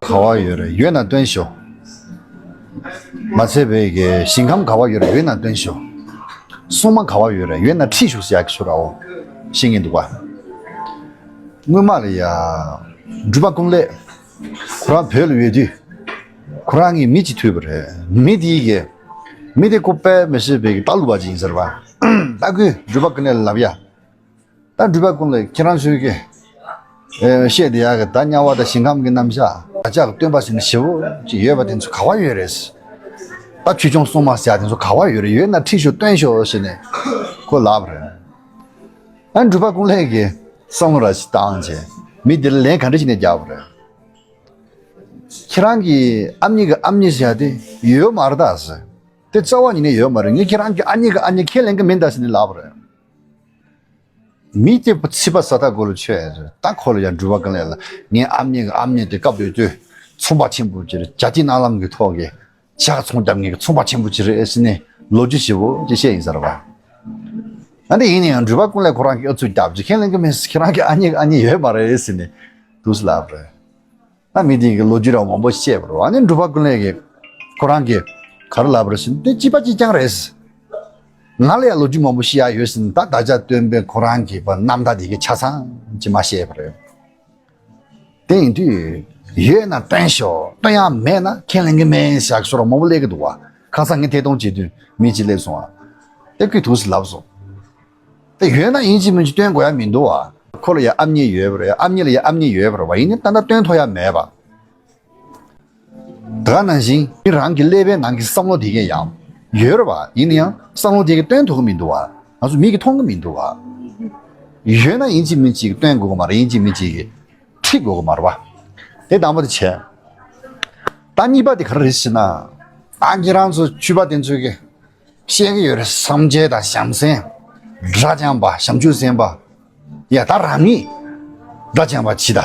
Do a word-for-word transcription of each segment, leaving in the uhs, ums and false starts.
ག་བ་ཡོད་རེད། ཡོད་ན་སྟོན་ཤོག། མ་ཚད་པའི་གི་ཞིང་ཁམས་ག་བ་ཡོད་རེད། ཡོད་ན་སྟོན་ཤོག། སྲུང་མ་ག་བ་ཡོད་རེད། ཡོད་ན་ཁྲིད་ཤོག་ཟེར་ཡག་གི་ཚོད་ར་འོ་ཤེས་ངེས་འདུག་བ། སྔོན་མ་ལ་ཡ་འབྲུག་པ་ཀུན་ལེགས་ཁོ་རང་བོད་ལ་ཡོད་དུས། ཁོ་རང་གི་མི་གཅིག་ཐུག་པ་རེད། མི་དེའི་གི་མི་དེ་ཁོ་དཔེ་མི་སྲིད་པའི་གི་ལྟ་ལུགས་པ་ཅིག་ཡིན་ཟེར་བ། ད་ཁོས་འབྲུག་པ་ཀུན་ལེགས་ལ་ལབ་ཡ། ད་འབྲུག་པ་ཀུན་ལེགས་ཁྱེད་རང་ཚོའི་གི་ཨེ་བཤད་བསྡད་ཡག་གི་ད་དམྱལ་བ་དང་ཞིང་ཁམས་ཀྱི་རྣམ་གཞག་བདག་ཅག་གི་སྟོན་པ་ཟེར་ནས་ཞེ་པོ་ཅིག་ཡོད་པ་དེ་ཚོ་ག་བ་ཡོད་རེད། ད་ཆོས་སྐྱོང་སྲུང་མ་ཟེར་ཡག་དེ་ཚོ་ག་བ་ཡོད་རེད། ཡོད་ན་ཁྲིད་ཤོག་སྟོན་ཤོག་ཟེར་ནས་ཁོ་ལབ་པ་རེད། ཨ་འབྲུག་པ་ཀུན་ལེགས་ཀྱིས་བསམ་བློ་ར་ཞིག་བཏང་བྱས་མི་དེ་ལ་ལན་ག་འདྲ་ཞིག་ནས་རྒྱག་པ་རེད། ཁྱེད་རང་གི་ཨ་མྱེས་ཀྱི་ཨ་མྱེས་ཟེར་ཡག་དེ་ཡོད་མ་རེད་ད་ཟེར། དེ་རྩ་བ་ཉིད་ནས་ཡོད་མ་རེད། ངས་ཁྱེད་རང་གི་ཨ་མྱེས་ཀྱི་ཨ་མྱེས་ཁས་ལེན་གི་མིན་ད་ཟེར་ནས་ལབ་པ་རེད། མི་དེ་ཕྱི་པ་ས་ཐག་གོ་ལ་ཆོད་ཡ་ཟེར། ད་ཁོ་ལ་ཡང་འབྲུག་པ་ཀུན་ལེགས་ལ་ངའི་ཨ་མྱེས་ཀྱི་ཨ་མྱེས་དེ་སྐབས་དེ་དུས་ཚོང་པ་ཆེན་པོ་ཅིག་རེད། བྱ་དེ་གནའ་ལམ་གྱི་ཐོག་གི་ཇ་ཚོང་རྒྱབ་མཁན་གྱི་ཚོང་པ་ཆེན་པོ་ཅིག་རེད་ཟེར་ནས་ལོ་རྒྱུས་ཞེ་པོ་ཅིག་བཤད་ཡིན་ཟེར་བ། ཨ་འདི་ཡིན་ན་ཡང་འབྲུག་པ་ཀུན་ལེགས་ཁོ་རང་གིས་ཨུ་ཚུགས་རྒྱབ་ཅིག་ཁས་ལེན་གི་མེད། ཁྱེད་རང་གི་ཨ་མྱེས་ཀྱི་ཨ་མྱེས་ཡོད་མ་རེད་ཟེར་ནས་འདུག་སེ་ལབ་པ་རེད། ད་མི་དེ་གི་ལོ་རྒྱུས་རང་མང་པོ་བཤད་པ་རེད། ཨ་ནི་འབྲུག་པ་ཀུན་ལེགས་ཀྱིས་ཁོ་རང་གིས་ག་རེ་ལབ་པ་རེད་ཟེར་ན་དེ་གཅིག་པ་གཅིག་རྐྱང་རེད། ང་ལ་ཡང་ལོ་རྒྱུས་མང་པོ་བཤད་ཡག་ཡོད་ཟེར་ན་ད་བདག་ཅག་སྟོན་པའི་ཁོ་རང་གི་བ་རྣམ་ཐར་དེ་གི་ཆ་ཚང་ཅིག་མ་བཤད་པ་རེད། དེ་ཡིན་དུས་ཡོད་ན་སྟོན་ཤོག། སྟོན་ཡག་མེད་ན་ཁས་ལེན་གི་མེད་ཟེར་ཡག་ཚོད་ར་མང་པོ་སླེབས་ཀྱི་འདུག་བ། ཁ་སང་ངས་ཐད་གཏོང་བྱེད་དུས་མི་གཅིག་སླེབས་སོང་བ། དེ་ཁོས་འདུག་སེ་ལབ་སོང་། དེ་ཡོད་ན་ཡིན་གཅིག་མིན་གཅིག་སྟོན་དགོས་ཡག་མི་འདུག་བ། ཁོ་ལ་ཡང་ཨ་མྱེས་ཡོད་པ་རེད། ཨ་མྱེས་ལ་ཡང་ཨ་མྱེས་ཡོད་པ་རེད་བ། ཡིན་ནའི་ད་ལྟ་སྟོན་ཐུབ་ཡག་མེད་པ། དེ་ག་ནང་བཞིན་མི་རང་གི་ཀླད་པའི་ནང་གི་བསམ་བློ་དེ་གས་ཡང་ཡོད་རེད་བ། ཡིན་ན་ཡང་བསམ་བློ་དེ་གས་སྟོན་ཐུབ་ཀྱི་མི་འདུག་བ། ང་ཚོ་མིག་གིས་མཐོང་གི་མི་འདུག་བ། ཡོད་ན་ཡིན་གཅིག་མིན་གཅིག་སྟོན་དགོས་ཀྱི་མ་རེད། ཡིན་གཅིག་མིན་གཅིག་ཁྲིད་དགོས་ཀྱི་མ་རེད་བ། དེ་དང་པོ་དེ་བྱས། ད་གཉིས་པ་དེ་ག་རེ་རེད་ཟེར་ན། ད་ཁྱེད་རང་ཚོ་ཆོས་པ་དེ་ཚོས་གི་བཤད་ཀྱི་ཡོད་རེད། སངས་རྒྱས་དང་བྱམས་སེམས། དགྲ་བཅོམ་པ། བྱང་ཆུབ་སེམས་དཔའ། ཡ་ད་རང་ཉིད་དགྲ་བཅོམ་པ་བྱེད་ད།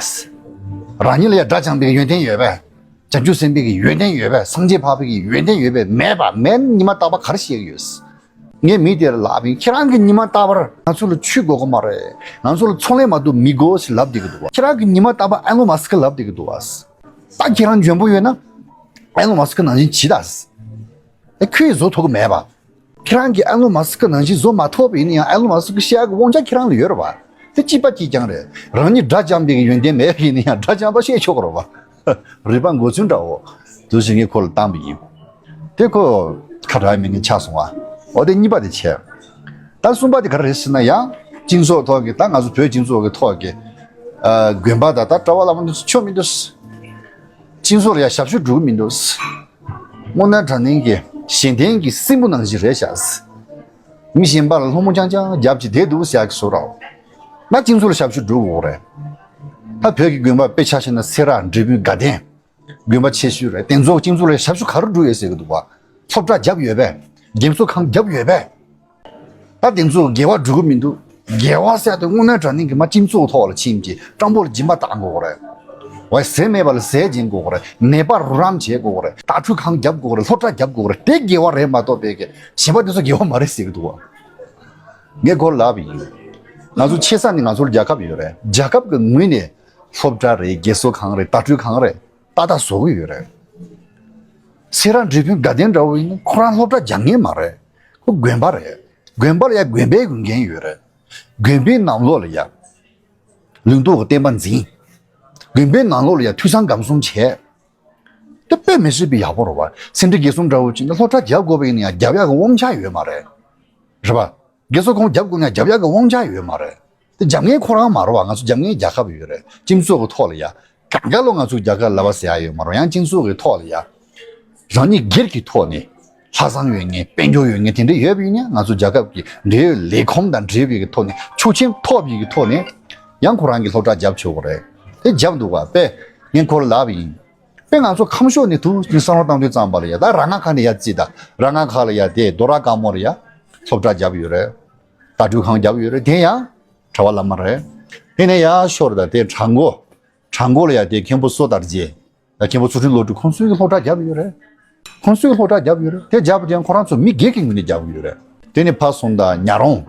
རང་ཉིད་ལ་ཡ་དགྲ་བཅོམ་པའི་ཡོན་ཏན་ཡོད་པས། བྱང་ཆུབ་སེམས་དཔའི་གི་ཡོན་ཏན་ཡོད་པས། སངས་རྒྱས་འཕགས་པའི་གི་ཡོན་ཏན་ཡོད་པས། མེད་པ་མེད་ཉི་མ་རྟག་པར་ག་རེ་བཤད་ཀྱི་ཡོད། ངས་མི་དེར་ལབ་ཡིན། ཁྱེད་རང་གི་ཉི་མ་རྟག་པར་ང་ཚོ་ལ་ཆོས་དགོས་ཀྱི་མ་རེད། ང་ཚོ་ལ་ཚོང་ལས་མ་གཏོགས་མི་དགོས་ཞེས་ལབ་བསྡད་ཀྱི་འདུག་བ། ཁྱེད་རང་གི་ཉི་མ་རྟག་པར་ཨེ་ལོན་མཱ་སི་ཀི་ལབ་བསྡད་ཀྱི་འདུག་བ། ད་ཁྱེད་རང་འཇོན་པོ་ཡོད་ན་ཨེ་ལོན་མཱ་སི་ཀི་ནང་བཞིན་བྱེད་ད། ཨེ་ཁོས་བཟོ་ཐུབ་ཀྱི་མེད་པ། ཁྱེད་རང་གིས་ཨེ་ལོན་མཱ་སི་ཀི་ནང་བཞིན་བཟོ་མ་ཐུབ་པ་ཡིན་ན་ཡང་ཨེ་ལོན་མཱ་སི་ཀི་བཤད་ཡག་གི་དབང་ཆ་ཁྱེད་རང་ལ་ཡོད་རེད་བ། དེ་གཅིག་པ་གཅིག་རྐྱང་རེད། རང་ཉིད་དགྲ་བཅོམ་པའི་ཡོན་ཏན་མེད་པ་ཡིན་ན་ཡང་དགྲ་བཅོམ་པ་བཤད་ཆོག་གི་རེད་བ། རིག་པ་མགོ་ཚོས་འདྲ་བོ་འདུག་སེ་ངས་ཁོ་ལ་བཏང་པ་ཡིན། དེ་ཁོ་ཁ་གྲག་མི་ངན་ཆགས་སོང་བ། འོ་དེ་གཉིས་པ་དེ་བྱས། ད་གསུམ་པ་དེ་ག་རེ་རེད་ཟེར་ན་ཡང་སྤྱི་ཚོགས་ཐོག་གི་ད་ང་ཚོ་བོད་སྤྱི་ཚོགས་ཀྱི་ཐོག་གི་ཨ་དགོན་པ་དང་ད་གྲྭ་པ་བླ་མ་འདི་ཚོ་ཆོ་མི་འདུག་སྤྱི་ཚོགས་ལ་ཡང་ཞབས་ཞུ་འགྲོ་གི་མི་འདུག་དངོས་གནས་དྲང་གནས་ཀྱི་གཞན་བརྟེན་གྱི་སྲིན་བུ་ནང་བཞིན་རེད་ཤག་མི་གཞན་པ་ལ་སློང་མོ་རྐྱང་རྐྱང་རྒྱབ་ཀྱི་བསྡད་འདུག་ཟེར་ཡག་གི་བཟོ་འདྲ། ད་སྤྱི་ཚོགས་ལ་ཞབས་ཞུ་འགྲོ་དགོས་རེད། ད་བོད་ཀྱི་དགོན་པ་དཔེ་ཆ་བཞག་ན་སེ་ར་འབྲས་སྤུངས་དགའ་ལྡན་དགོན་པ་ཆེ་ཤོས་རེད། དེ་ཚོ་སྤྱི་ཚོགས་ལ་ཞབས་ཞུ་ག་རེ་འགྲོ་ཡོད་ཟེར་གི་འདུག་བ། སློབ་གྲྭ་རྒྱབ་ཡོད་པས། རྒན་གསོ་ཁང་རྒྱབ་ཡོད་པས། ད་དེ་ཚོ་དགེ་བ་སྒྲུབ་གི་མི་འདུག་དགེ་བ་ཟེར་དུས་དངོས་གནས་དྲང་གནས་ཀྱི་མ་སྤྱི་ཚོགས་ཐོག་ལ་ཕྱིན་གྱི་སྤྲང་པོ་ལ་སྦྱིན་པ་བཏང་དགོས་རེད། འོ་ཟས་མེད་པ་ལ་ཟས་སྦྱིན་དགོས་རེད། ནད་པ་རོགས་རམ་བྱེད་དགོས་རེད། དྭ་ཕྲུག་ཁང་རྒྱབ་དགོས་རེད། སློབ་གྲྭ་རྒྱབ་དགོས་རེད། དེ་དགེ་བ་རེད་མ་གཏོགས་པའི་གི་གཞན་པ་དེ་ཚོ་དགེ་བ་མ་རེད་ཟེར་གི་འདུག་བ། ངས་ཁོར་ལབ་པ་ཡིན། ང་ཚོ་ཆེ་ས་ནས་ང་ཚོར་རྒྱལ་ཁབ་ཡོད་རེད། རྒྱལ་ཁབ་ཀྱི་ངོས་ནས་སློབ་གྲྭ་རེད། རྒན་གསོ་ཁང་རེད། དྭ་ཕྲུག་ཁང་རེད། ཏག་ཏག་བཟོ་གི་ཡོད་རེད། སེ་ར་འབྲས་སྤུངས་དགའ་ལྡན་འདྲ་བོ་ཡིན་ན་ཁོ་རང་སློབ་གྲྭ་རྒྱག་མཁན་མ་རེད། ཁོ་དགོན་པ་རེད། དགོན་པ་ལ་ཡ་དགོན་པའི་དགོན་རྒན་ཡོད་རེད། དགོན་པའི་ནང་ལོགས་ལ་ཡ་ལུང་རྟོགས་ཀྱི་བསྟན་པ་འཛིན། དགོན་པའི་ནང་ལོགས་ལ་ཡ་ཐོས་བསམ་སྒོམ་གསུམ་བྱས། དེ་དཔེ་མི་སྲིད་པའི་ཡག་པོ་རེད་བ། སེ་འབྲས་དགེ་གསུམ་འདྲ་བོ་བྱས་ན་སློབ་གྲྭ་རྒྱག་དགོས་པ་ཡིན་ན་ཡང་རྒྱབ་ཡག་གི་དབང་ཆ་ཡོད་མ་རེད། རེད་བ། རྒན་གསོ་ཁང་རྒྱབ་དགོས་ན་རྒྱབ་ཡག་གི་དབང་ཆ་ཡོད་མ་རེད། དེ་རྒྱབ་མཁན་ཁོ་རང་མ་རེད་བ། ང་ཚོ་རྒྱབ་མཁན་རྒྱལ་ཁབ་ཡོད་རེད། སྤྱི་ཚོགས་ཀྱི་ཐོག་ལ་ཡ། གང་ག་ལོ་ང་ཚོ་རྒྱལ་ཁབ་ལབ་པ་ཟེར་ཡ་ཡོད་མ་རེད། ཡང་སྤྱི་ཚོགས་ཀྱི་ཐོག་ལ་ཡ། རང་ཉིད་སྒེར་གྱི་ཐོག་ནས། ལྷག་བསམ་ཡོད་མཁན་དཔལ་འབྱོར་ཡོད་མཁན་དེ་འདྲ་ཡོད་པ་ཡིན་ན་ང་ཚོ་རྒྱལ་ཁབ་ཀྱི་འབྲེལ་ཡོད་ལས་ཁུངས་དང་འབྲེལ་བའི་གི་ཐོག་ནས་ཆོག་མཆན་ཐོབ་པའི་གི་ཐོག་ནས། ཡང་ཁོ་རང་གི་སློབ་གྲྭ་རྒྱབ་ཆོག་གི་རེད། དེ་རྒྱབ་འདུག་བ། དཔེ་ངས་ཁོ་ལ་ལབ་པ་ཡིན། དཔེ་ང་ཚོ་ཁམས་ཕྱོགས་ནས་ཐུག་ནས་བསམ་བློ་བཏང་དུས་ཙམ་པ་ལ་ཡ། ད་ར་ང་ཁ་ནས་ཡ་རྩིས་ད། ར་ང་ཁ་ལ་ཡ་དེ་རྡོ་ར་དཀར་མོ་ལ་ཡ། སློབ་གྲྭ་རྒྱབ་ཡོད་རེད། དྭ་ཕྲུག་ཁང་རྒྱབ་ཡོད་རེད། དེ་ཡང་གྲྭ་པ་བླ་མ་རེད། དེ་ནས་ཡར་ཤོར་ད་དེ་བྲག་འགོ། བྲག་འགོ་ལ་ཡ་དེ་མཁན་པོ་བསོད་དར་རྒྱས། ཡ་མཁན་པོ་ཚུལ་ཁྲིམས་བློ་གྲོས་ཁོང་ཚོའི་གི་སློབ་གྲྭ་རྒྱབ་ཡོད་རེད། ཁོང་ཚོའི་སློབ་གྲྭ་རྒྱབ་ཡོད་རེད། དེ་རྒྱབ་དེ་ཡང་ཁོ་རང་ཚོ་མི་སྒེར་གྱི་ངོས་ནས་རྒྱབ་ཡོད་རེད། དེ་ནས་ཕར་སོང་ད་ཉ་རོང་།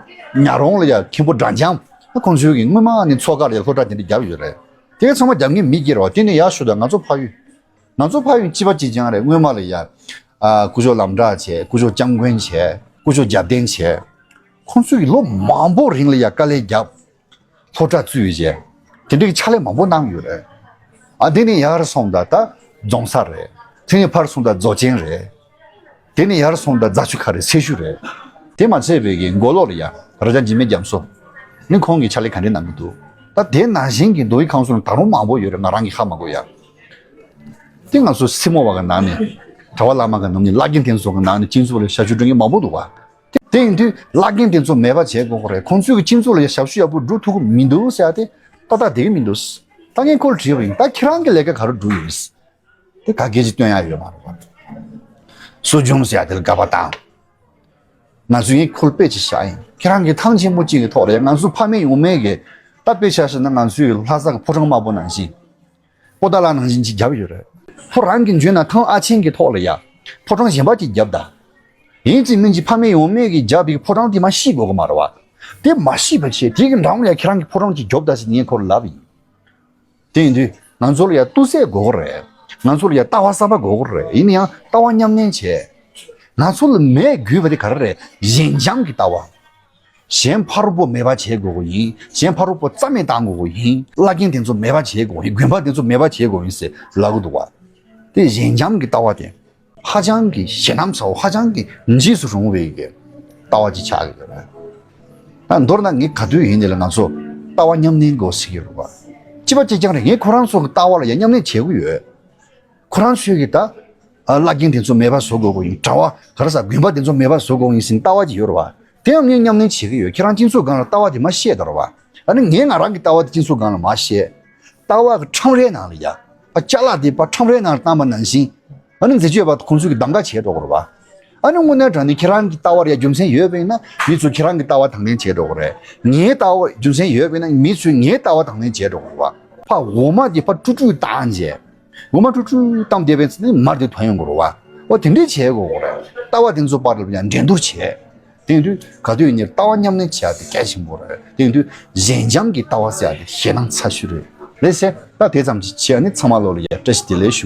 ཉ་རོང་ལ་ཡ་མཁན་པོ་སྒྲ་འཇམ། ཁོང་ཚོའི་གི་སྔོན་མ་ནས་མཚོ་ཁ་ལ་ཡ་སློབ་གྲྭ་དེ་འདྲ་རྒྱབ་ཡོད་རེད། དེ་ཚང་མ་རྒྱབ་མཁན་མི་སྒེར་རེད་བ། དེ་ནས་ཡར་ཤོར་ད་ང་ཚོ་ཕ་ཡུལ། ང་ཚོ་ཕ་ཡུལ་གཅིག་པ་གཅིག་རྐྱང་རེད། སྔོན་མ་ལ་ཡ། ཨ། སྐུ་ཞབས་ལམ་གྲགས་བྱས། སྐུ་ཞབས་སྐྱབས་མགོན་བྱས། སྐུ་ཞབས་རྒྱབ་རྟེན་བྱས། ཁོང་ཚོས་ལོ་མང་པོ་རིང་ལ་ཡ་དཀའ་ལས་བརྒྱབ། སློབ་གྲྭ་བཙུགས་བྱས། དེ་འདྲའི་ཕྱག་ལས་མང་པོ་གནང་ཡོད་རེད། ཨ། དེ་ནས་ཡར་སོང་ད་ད་རྫོང་སར་རེད། དེ་ནས་ཕར་སོང་ད་རྫོགས་ཆེན་རེད། དེ་ནས་ཡར་སོང་ད་རྫ་ཆུ་ཁ་རེད། སེར་ཤུལ་རེད། དེ་མ་ཚད་པའི་གི་མགོ་ལོག་ལ་ཡ་རྭ་རྒྱ་འཇིགས་མེད་རྒྱ་མཚོ། ནི་ཁོང་གིས་ཕྱག་ལས་ག་འདྲ་གནང་གི་འདུག། ད་དེ་ནང་བཞིན་གྱི་མདོ་དབུས་ཁམས་གསུམ་ལ་ད་རུང་མང་པོ་ཡོད་རེད། ང་རང་གིས་ཧ་མ་གོ་ཡ། དེ་ང་ཚོ་སེར་མོ་བ་གི་ནང་ནས། གྲྭ་པ་བླ་མ་གི་ནང་ནས། བླ་རྒན་དེ་ཚོ་གི་ནང་ནས་སྤྱི་ཚོགས་ལ་ཞབས་ཞུ་སྒྲུབ་མཁན་མང་པོ་འདུག་བ། དེ་ཡིན་དུས་བླ་རྒན་དེ་ཚོ་མེད་པ་བྱེད་དགོས་ཀྱི་རེད། ཁོང་ཚོས་ཀྱི་སྤྱི་ཚོགས་ལ་ཞབས་ཞུ་ཡག་པོ་སྒྲུབ་ཐུབ་ཀྱི་མི་འདུག་ཟེར་ཡ་དེ་ཏག་ཏག་བསྡད་ཀྱི་མི་འདུག། ད་ངས་ཁོ་ལ་དྲིས་པ་ཡིན། ད་ཁྱེད་རང་གི་ལས་ཀ་ག་རེ་སྒྲུབ་ཡོད། དེ་ག་གེ་ཅིག་སྟོན་ཡ་ཡོད་མ་རེད་བ། སྲོལ་རྒྱུན་ཟེར་ཡ་དེ་ལ་དགག་པ་བཏང་། ང་ཚོས་ངས་ཁོ་ལ་དཔེ་ཅིག་བཞག་ཡིན། ཁྱེད་རང་གིས་ཐང་ཆེན་པོ་གཅིག་གི་ཐོག་ལ་ཡ། ང་ཚོ་ཕ་མེས་ཡང་མེས་ཀྱི། ད་དཔེ་ཆ་བཞག་ན་ང་ཚོའི་ལྷ་ས་གི་ཕོ་བྲང་དམར་པོ་ནང་བཞིན། པོ་ཏཱ་ལ་ནང་བཞིན་ཅིག་བརྒྱབ་ཡོད་རེད། ཁོ་རང་གིས་འཇོན་ན་ཐང་ཨ་ཆེན་གྱི་ཐོག་ལ་ཡ། ཕོ་བྲང་གཞན་པ་ཅིག་བརྒྱབ་ད། ཡིན་གཅིག་མིན་གཅིག་ཕ་མེས་ཡང་མེས་ཀྱིས་བརྒྱབ་པའི་ཕོ་བྲང་དེ་མར་བཤིག་དགོས་ཀྱི་མ་རེད་བ། དེ་མ་བཤིག་པ་བྱས། དེ་གི་འགྲམ་ལ་ཡ་ཁྱེད་རང་གིས་ཕོ་བྲང་ཅིག་རྒྱོབ་ད་ཟེར་ངས་ཁོ་ལ་ལབ་ཡིན། དེ་ཡིན་དུས་ང་ཚོ་ལ་ཡ་ཏུས་ཚོད་དགོས་ཀྱི་རེད། ང་ཚོ་ལ་ཡ་ལྟ་བ་གསར་པ་དགོས་ཀྱི་རེད། ཡིན་ན་ཡང་ལྟ་བ་མཉམ་གནས་བྱས། ང་ཚོ་ལ་མེད་དགོས་པ་དེ་ག་རེ་རེད། ཞི་འཇམ་གྱི་ལྟ་བ། གཞན་ཕ་རོལ་པོ་མེད་པ་བྱེད་དགོས་ཀྱི་ཡིན། གཞན་ཕ་རོལ་པོ་རྩ་མེད་བཏང་དགོས་ཀྱི་ཡིན། བླ་རྒན་དེ་ཚོ་མེད་པ་བྱེད་དགོས་ཀྱི་ཡིན། དགོན་པ་དེ་ཚོ་མེད་པ་བྱེད་དགོས་ཀྱི་ཡིན་ཟེར་ལབ་ཀྱི་འདུག་བ། དེ་ཞི་འཇམ་གྱི་ལྟ་བ་དེ། ཧ་ཅང་གི་ཞེད་སྣང་ཚ་བོ། ཧ་ཅང་གི་འཇིགས་སུ་རུང་བའི་གི་ལྟ་བ་ཅིག་ཆགས་ཀྱི་ཡོད་རེད། ད་མདོར་ན་ངས་ག་དུས་ཡིན་དེ་ལ་ང་ཚོ་ལྟ་བ་མཉམ་གནས་དགོས་ཟེར་གྱི་རེད་བ། གཅིག་པ་གཅིག་རྐྱང་རེད། ངས་ཁོ་རང་ཚོ་གི་ལྟ་བ་ལ་ཡང་མཉམ་གནས་བྱེད་ཀྱི་ཡོད། ཁོ་རང་ཚོས་གི་ད། ཨ། བླ་རྒན་དེ་ཚོ་མེད་པ་བཟོ་དགོས་ཀྱི་ཡིན། གྲྭ་པ་ག་རེ་ཟ། དགོན་པ་དེ་ཚོ་མེད་པ་བཟོ་དགོས་ཀྱི་ཡིན་ཟེར་ལྟ་བ་ཅིག་ཡོད་རེད་བ། དེ་ཡང་ངས་མཉམ་གནས་བྱེད་ཀྱི་ཡོད། ཁྱེད་རང་སྤྱི་ཚོགས་སྒང་ལ་ལྟ་བ་དེ་མར་བཤད་དང་རེད་བ། ཨ་ནི་ངས་ང་རང་གི་ལྟ་བ་དེ་སྤྱི་ཚོགས་སྒང་ལ་མར་བཤད། ལྟ་བ་གི་ཁྲོམ་རའི་ནང་ལ་ཡ། ཨ། ཅ་ལག་དེ་ཕར་ཁྲོམ་རའི་ནང་ལ་བཏང་པ་ནང་བཞིན། ཨ་ནི་འཛད་སྤྱོད་པ་ཁོང་ཚོས་གི་གདམ་ག་བྱེད་འགྲོ་གི་རེད་བ། ཨ་ནི་དངོས་གནས་དྲང་གནས་ཁྱེད་རང་གི་ལྟ་བར་ཡ་རྒྱུ་མཚན་ཡོད་པ་ཡིན་ན་མི་ཚོས་ཁྱེད་རང་གི་ལྟ་བ་དང་ལེན་བྱེད་འགྲོ་གི་རེད། ངའི་ལྟ་བར་རྒྱུ་མཚན་ཡོད་པ་ཡིན་ན་མི་ཚོས་ངའི་ལྟ་བ་དང་ལེན་བྱེད་འགྲོ་གི་རེད་བ། ཕར་འོ་མ་དེ་ཕར་དཀྲུག་དཀྲུག་བཏང་བྱས། འོ་མ་དཀྲུག་དཀྲུག་བཏང་བསྡད་པའི་ཚེ་ནི་མར་དེ་ཐོན་ཡོང་གི་རེད་བ། འོ་དེ་འདྲས་བྱེད་དགོས་གི་རེད། ལྟ་བ་དེ་ཚོ་བར་ལ་ཡང་འགྲན་བསྡུར་བྱེད། དེ་ཡིན་དུས་ག་དུས་ཡིན་ནའི་ལྟ་བ་མཉམ་གནས་བྱེད་ཡ་དེ་གལ་ཆེན་པོ་རེད། དེ་ཡིན་དུས་ཞི་འཇམ་གྱི་ལྟ་བ་ཟེར་ཡ་དེ་ཞེད་སྣང་ཚ་ཤོས་རེད། ལགས་སེ། ད་དེ་ཙམ་གྱིས་བྱས་ནས་ཚང་མ་ལོ་ལ་ཡ་བཀྲ་ཤིས་བདེ་ལེགས་ཞུ།